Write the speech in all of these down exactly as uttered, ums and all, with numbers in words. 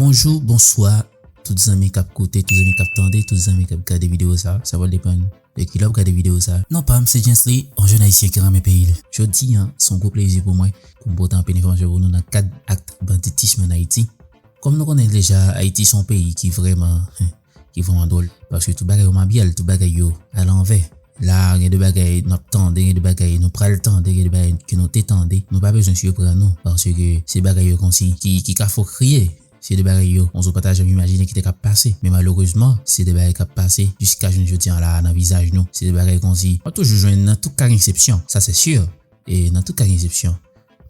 Bonjou, bonswa, tout zanmi k ap koute, tout zanmi k ap tande, tout zanmi k ap gade videyo sa. Sa va depann de ki lè w ap gade videyo sa. Non pa m se Gently, yon jèn ayisyen ki renmen peyi l. Jodi a, se yon gwo plezi pou mwen pou m pote anpil enfòmasyon pou nou nan kad ak banditism an Ayiti. Kòm nou konnen deja, Ayiti se yon peyi ki vrèman, ki vrèman dwòl. Paske tout bagay yo mabyèl, tout bagay yo alanvè. La, gen de bagay n ap tande, gen de bagay nou pral tande, gen de bagay ke nou te tande. Nou pa bezwen siprann nou, paske se bagay yo kòmsi ki, ki ka fè w kriye. Se de bagay yo, yon jou pa ta janm imajine ki te ka pase. Men malerezman, se de bagay k ap pase jiska jounen jodi an la nan vizaj nou. Se de bagay kòmsi, w ap toujou jwenn nan tout ka gen eksepsyon, sa se si. E nan tout ka gen eksepsyon.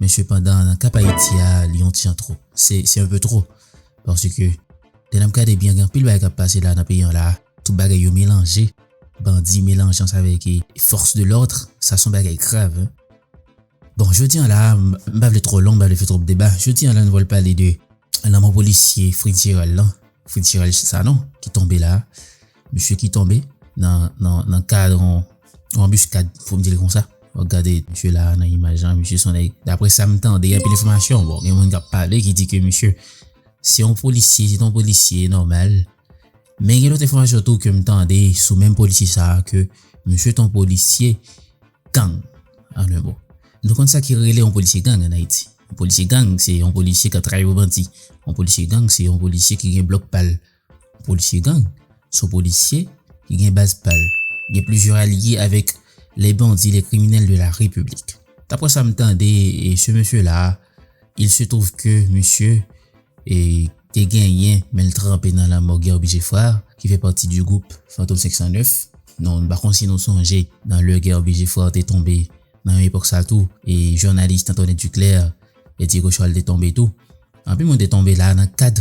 Men sepandan, nan ka pa Ayiti a, li yon ti jan twòp. Se, se un peu trop. Paske, lè n ap gade byen, gen anpil bagay k ap pase la nan peyi an la. Tout bagay yo melanje. Bandi melanje ansanm avèk, e, force de l'ordre. Sa se yon bagay grav, hein. Bon, jodi an la, m, m pa vle twò long, m pa vle fè twòp deba. Jodi an la, nou pral pale de lanmò polisye Fritz Gérald lan. Fritz Gérald Sanon, ki tonbe la. Misye ki tonbe nan, nan, nan kad yon, yon anbiskad, fò m di l konsa. W ap gade misye la nan imaj lan, misye se yon nèg. Daprè sa m tande, gen anpil enfòmasyon. Bon, gen moun k ap pale ki di ke misye se yon polisye, se yon polisye nòmal. Men gen lòt enfòmasyon tou ke m tande sou menm polisye sa a, ke misye se yon polisye gang, an un mot. Nou konn sa ki rele yon polisye gang an Ayiti. Yon polisye gang, se yon polisye k ap travay pou bandi. Yon polisye gang, se yon polisye ki gen blòk pa l. Yon polisye gang, se yon polisye ki gen baz pa l. Gen plizyè alye avèk les bandits, les criminels de la République. Daprè sa m tande, e se mesye la, il se trouve que misye, e, te genyen men l tranpe nan lanmò Guerby Geffrard, ki fè pati du groupe Fantom senk san nèf. Non, m pa konn si nou sonje, nan lè Guerby Geffrard te tonbe, nan menm epòk sa tou, e jounalis Antoinette Duclair e Diego Charles te tonbe tou. Anpil moun te tonbe la nan kad,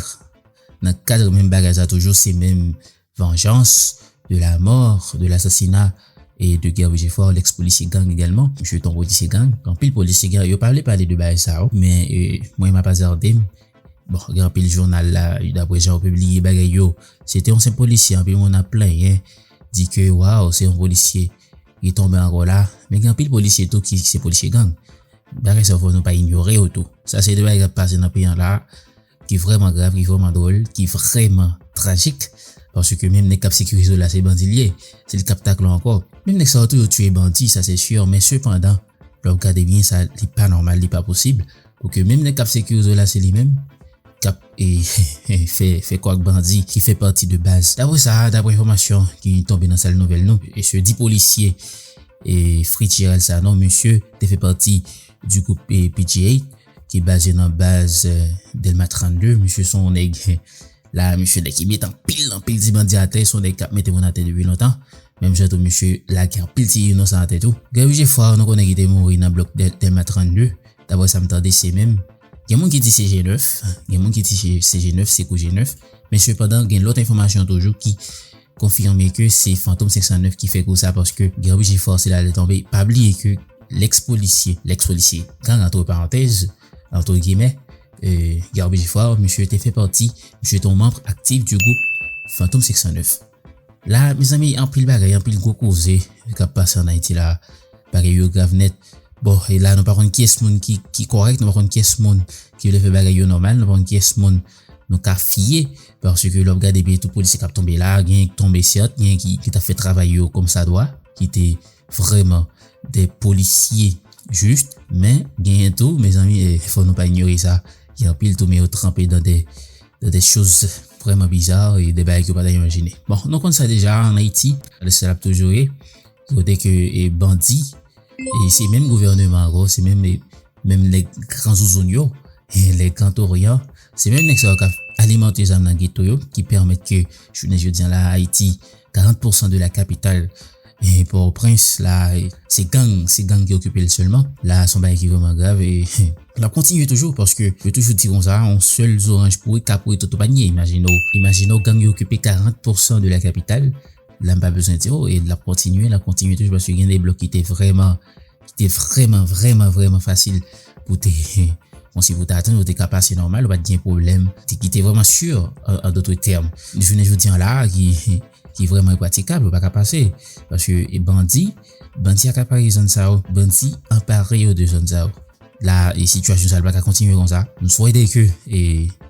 nan kad menm bagay sa toujou, se menm vengeance de la mort, de l'assassinat et de Guerby Geffrard, l'ex-policier gang également. Misye te yon polisye gang. Anpil polisye gang, yo pa vle pale de bagay sa yo, men, e, mwen m ap azarde m. Bon, gen anpil jounal la, daprè jan yo pibliye bagay yo, se te yon senp polisye, anpil moun ap plenyen, di ke, waw, se yon polisye ki tonbe ankò la. Men gen anpil polisye tou ki se polisye gang. Bagay sa yo fò nou pa inyore yo tou. Sa se de bagay k ap pase nan peyi an la, ki vrèman grav, ki vrèman dwòl, ki vrèman trajik. Paske menm nèg k ap sekirize w la, se bandi l ye. Se li k ap takle w ankò. Menm nèg sa yo tou, yo tiye bandi, sa se si. Men sepandan, lè w gade byen, sa, li pa nòmal, li pa posib. Pou ke menm nèg k ap sekirize w la, se li menm k ap, e, fè, fè kò ak bandi, ki fè pati de baz. Daprè sa, daprè enfòmasyon ki tonbe nan sal nouvèl nou, e se di polisye, e, Fritz Gérald Sanon, misye te fè pati du groupe, e, P G eight, ki baze nan baz, e, Dèlma trannde. Misye se yon nèg, la, misye nèg ki mete anpil, anpil ti bandi atè, se yon nèg k ap mete moun atè depi lontan. Menm jan tou, misye lage anpil ti inosan atè tou. Guerby Geffrard, nou konnen ki te mouri nan blòk Dèl-, Dèlma trannde. Daprè sa m tande, se menm. Gen moun ki di se G nèf, gen moun ki di se, se G nèf, se kou G nèf. Men sepandan, gen lòt enfòmasyon toujou ki konfime ke se Fantom senk san nèf ki fè kou sa, paske Guerby Geffrard se la li tonbe. Pa bliye ke lèks polisye, lèks polisye gang, antre parantèz, antre gimè, e, Guerby Geffrard, misye te fè pati, misye te yon manm aktif du group Fantom senk san nèf. La, mezanmi, anpil bagay, anpil gwo koze k ap pase an Ayiti la. Bagay yo grav nèt. Bon, e la, nou pa konn kiyès moun ki, ki kòrèk, nou pa konn kiyès moun ki vle fè bagay yo nòmal, nou pa konn kiyès moun nou ka fye, paske lè w ap gade byen, tout polisye k ap tonbe la, gen ki tonbe sèt, gen ki, ki t ap fè travay yo kòmsadwa, ki te vrèman de polisye jis, men genyen tou, mezanmi, e, fò nou pa inyore sa, gen anpil tou, men yo tranpe dan de, dan de choz vrèman biza e de bagay ke w pa ta imajine. Bon, nou konn sa deja, an Ayiti, lè sa l ap toujou ye, kote ke, e, bandi, e se menm gouvènman ankò, se menm, e, menm nèg gran zouzoun yo, e, nèg Gran Toryan, se menm nèg sa yo k ap alimante zam nan geto yo, ki pèmèt ke jounen jodi an la, Ayiti, karant pousan de la kapital, e, Pòtoprens, la, e, se gang, se gang ki okipe l sèlman. La, se yon bagay ki vrèman grav, e, l ap kontinye toujou, paske yo toujou di konsa, yon sèl zoranj pouri ka pouri tout panye. Imajine w, imajine w, gang yo okipe karant pousan de la kapital. La, m pa bezwen di w, e l ap kontinye, l ap kontinye toujou, paske gen de blòk ki te vrèman, ki te vrèman, vrèman, vrèman fasil pou te, kòmsi pou te atann, ou te ka pase nòmal, ou pa t gen pwoblèm, te, ki te vrèman si, an, an dòt tèm. Jounen jodi an la, ki, ki vrèman enpratikab, ou pa ka pase. Paske, e, bandi, bandi ak apare zòn sa yo, bandi anpare yo de zòn sa yo. la, e sitiyasyon sa l pa ka kontinye konsa. M swete ke e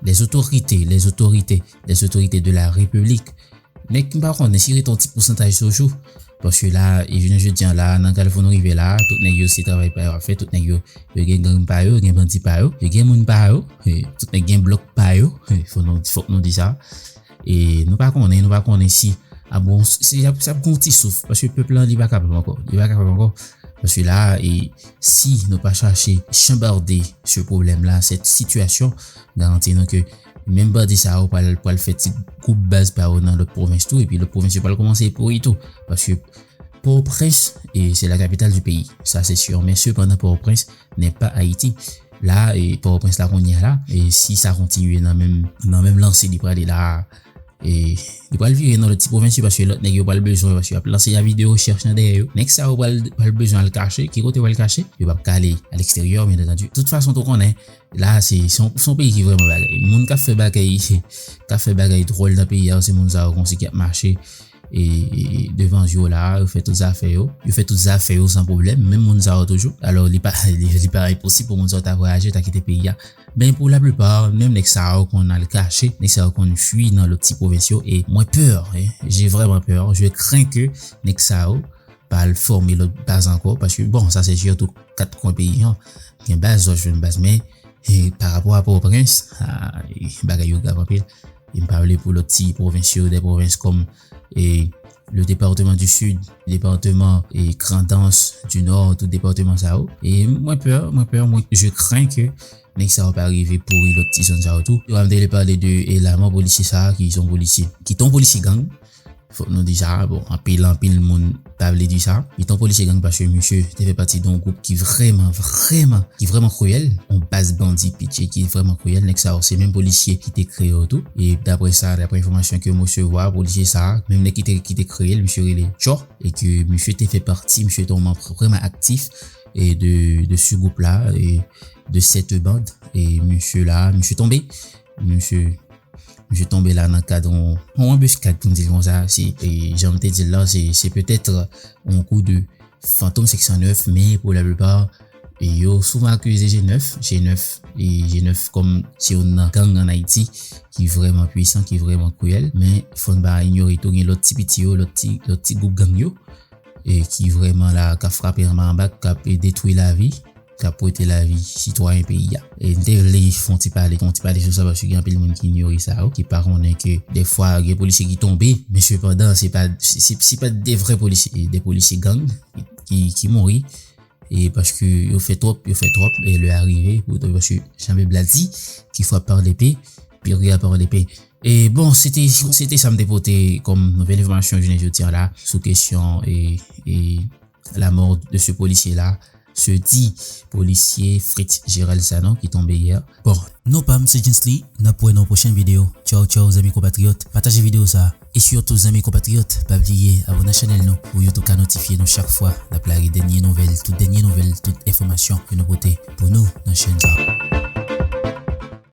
les autorités, les autorités, les autorités de la République, nèg m pa konnen si rete yon ti pousantaj sou jou, paske la, e jounen jodi an la, nan kal fò nou rive la, tout nèg yo se travay pa yo ap fè, tout nèg yo, yo gen gang pa yo, yo gen bandi pa yo, yo gen moun pa yo, e tout nèg gen blòk pa yo, e fò nou, fòk nou di sa. E nou pa konnen, nou pa konnen si ap gon, si ap, si ap gon ti souf, paske pèp lan li pa kapab ankò, li pa kapab ankò, paske la, e si nou pa chache chanbade se pwoblèm la, cette situation, garanti nou ke menm bandi sa yo pral, pral fè ti gwoup baz pa yo nan lòt pwovens tou, epi lòt pwovens yo pral kòmanse pouri tou, paske Pòtoprens, e c'est la capitale du pays, ça c'est sûr, mais cependant Pòtoprens n'est pas Haïti. La, e Pòtoprens la kounye a la, e si sa kontinye nan menm, nan menm lanse li prale la, e li pral vire nan lòt ti pwovens yo, paske lòt nèg yo pral bezwen, paske y ap lanse y a vide rechèch nan dèyè yo. Nèg sa yo pral, pral bezwen al kache. Ki kote yo pral kache? Yo p ap ka ale aleksteryè, byen antandi. Tout fason, tou konnen, la, se, se yon, se yon peyi ki vrèman bagay. Moun k ap fè bagay, k ap fè bagay dwòl nan peyi a, se moun sa yo konsi ki ap mache e, e, devan je w la, yo fè tout zafè yo. Yo fè tout zafè yo san pwoblèm, menm moun sa yo toujou. Alò, li pa, li, li pa enposib pou moun sa yo ta vwayaje, ta kite peyi a. Men pou laplipa, menm nèg sa yo konn al kache, nèg sa yo konn fui nan lòt ti pwovens yo, e mwen pè, hein, j'ai vraiment peur, je crains que nèg sa yo pa al fòme lòt baz ankò, paske, bon, sa se sirtou kat kwen peyi an, gen baz, zòt jwenn baz, men, e, pa rapò a Pòtoprens, a, e, bagay yo grav anpil. E m pa vle pou lòt ti pwovens yo, de pwovens kòm, e, le département du Sud, département, e, Grandans, du Nord, tout depatman sa yo. E mwen pè, mwen pè, mwen, je crains que nèg sa yo pa rive pouri lòt ti zòn sa yo tou. Yo pa m te vle pale de, e, lanmò polisye sa a, ki se yon polisye, ki te yon polisye gang. Fòk nou di sa, bon, anpil, anpil moun pa vle di sa. Li te yon polisye gang paske misye te fè pati de yon gwoup ki vrèman, vrèman, ki vrèman kriyèl. Yon baz bandi pitye ki vrèman kriyèl. Nèg sa yo, se menm polisye ki te kreye yo tou. E daprè sa, daprè enfòmasyon ke m resevwa, polisye sa a, menm nèg ki te, ki te kreye l, misye rele Tjò, e ke misye te fè pati, misye te yon manm vrèman aktif, e de, de ce groupe-là, e de cette bande, e misye la, misye tonbe, misye, misye tonbe la nan kad yon, yon anbeskad, pou m di l konsa, se, e jan m te di l la, se, se petèt yon kou de Fantom senk san nèf, men pou laplipa, e yo souvan akize G nèf, G nèf, e G nèf kòm se youn nan gang ann Ayiti ki vrèman pwisan, ki vrèman kriyèl, men fò n pa inyore tou, gen lòt ti piti yo, lòt ti, lòt ti gwoup gang yo, e ki vrèman la, k ap frape anba anba, k ap, e, detwi lavi, k ap pwete lavi sitwayen peyi a. E m te vle fè yon ti pale, fè yon ti pale sou sa, paske gen anpil moun ki inyore sa yo, ki pa konnen ke dèfwa gen polisye ki tonbe, men sepandan, se pa, se, se, se pa de vrè polisye, de polisye gang ki, ki mouri, e paske yo fè twòp, yo fè twòp, e lè a rive pou yo tonbe, paske jan Bib la di, qui frappe par l'épée, périt par l'épée. E bon, se te, se te sa m te pote kòm nouvèl enfòmasyon jounen jodi a la, sou kesyon, e, e, la mort de ce policier-là, ce dit policier Fritz Gérald Sanon ki tonbe yè. Bon, non pa m se Gently, n ap wè nan yon pwochen videyo. Tchaw, tchaw, zanmi konpatriyòt. Pataje videyo sa a. E sitou, zanmi konpatriyòt, pa bliye abòne ak chanèl nou pou YouTube ka notifye nou chak fwa n ap lage dènye nouvèl, tout dènye nouvèl, tout enfòmasyon ke nou pote pou nou nan chèn sa a.